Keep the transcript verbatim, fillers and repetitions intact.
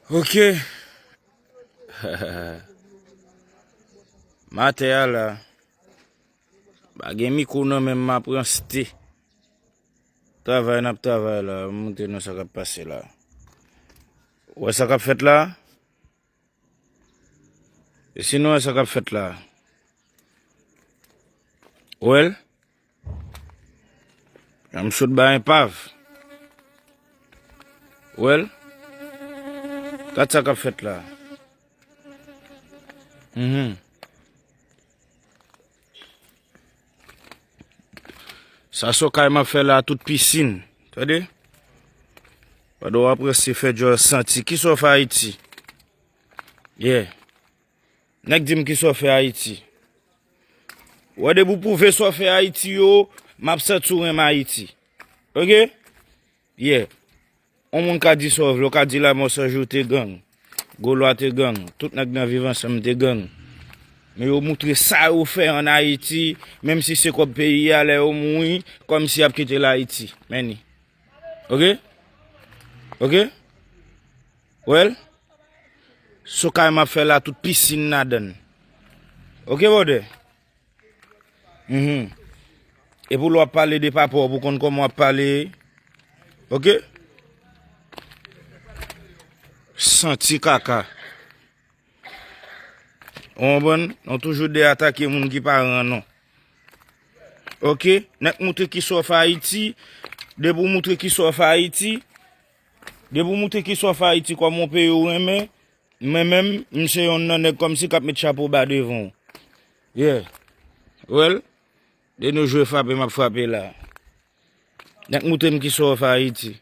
Ok. Maten a la. Pa gen mikwo nan men m, m ap ranste. Travay n ap travay la, m montre nou sa k ap pase la. Ou wè sa k ap fèt la? E si nou wè sa k ap fèt la? Ou wè l? Jan m sot bay enpav. Ou wè l? Gad sa k ap fèt la. Mhm. Sa se kay m ap fè la, tout pisin. Tande? Pandan w ap ranse, fè djòl, santi. Kisa w fè Ayiti? Yeah. Nèg di m kisa w fè Ayiti. Ou wè, depi w pwouve sa w fè Ayiti yo, m ap santi w renmen Ayiti. Ok? Yeah. Yon moun ka di sa w vle, w ka di Lamò San Jou te gang, Golwa te gang, tout nèg nan Viv Ansanm te gang. Men yo moutre sa yo fè ann Ayiti, menm si se kòb peyi a, lè yo mouri, kòmsi y ap kite l Ayiti. Men ni. Ok? Ok? Ou wè l? Se kay m ap fè la, tout pisin ladan l. Ok, brother? Mhm. Epi lè w ap pale de papa w, pou konn kòman w ap pale. Ok? Santi kaka. Ou konprann? Nou toujou de atake moun ki pa rann nou. Ok? Nèk moutre kisa w fè Ayiti. Depi w moutre kisa w fè Ayiti. Depi w moutre kisa w fè Ayiti kòm yon peyi w renmen. Mwen menm, m se yonn nan nèg kòmsi k ap met chapo ba devan w. Yeah. Ou wè l? De nou jwe frape, m ap frape la. Nèk moutre m kisa w fè Ayiti.